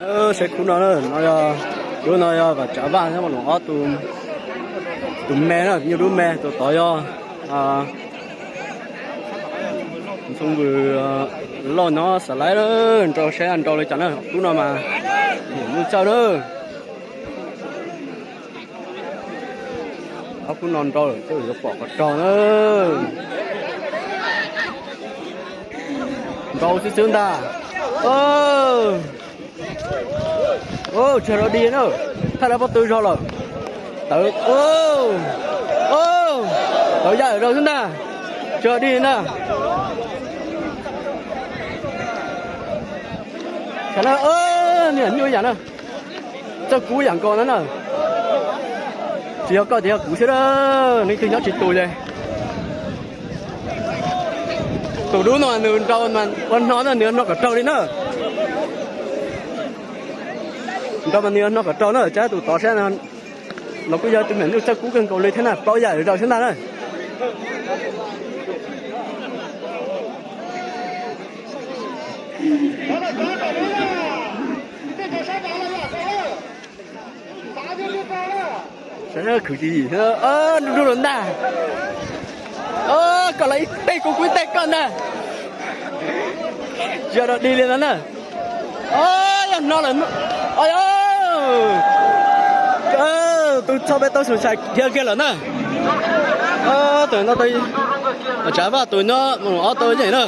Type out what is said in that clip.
Saib khub no, no yog, lub no yog Vam Tsav Vaj nyob Mos Loos ob tus, tus me na, nyuj dub me, tus tod yog Ntxhoo Vws Lauj nyob Xav Laib na. Nrau saib nrau li cas na, khub no mas nyuj txawj na. Ob khub no nrau lawm, yuav pom qhov rog na. Nrau xwb xwb ntag. Tsis yog dig na, thaij lawv pob tw zog lawm. Tawv, tawv ya lawm rau xwb ntag. Tsis yog dig na. Niam nyuj yam na, txawj kub yam nkaus na na. Tsis yog koj tias yog kuv xwb na, leej twg nyob tsis tus ces. Tus dub no nws nrau ua hno na, nws ua hno kom raug li na. Nrau mas nws ua hno kom raug na, saib tus tod saib no los kuj yog tus me nyuam nyuj txawj kub kawg nkaus li thiab na, plaub yam zaws xwb ntag na. Saib khwv tis yim, nrug lawm ntag. Koj los ib teg kuv kuv ib teg koj ntag. Tsis yog dig li ntag na. Yog hno lawm. Tus txho peb tau xum xais dhia kiag lawm na. Tus no, Tsav Vaj tus nyob Mos Loos ob tau yeej na.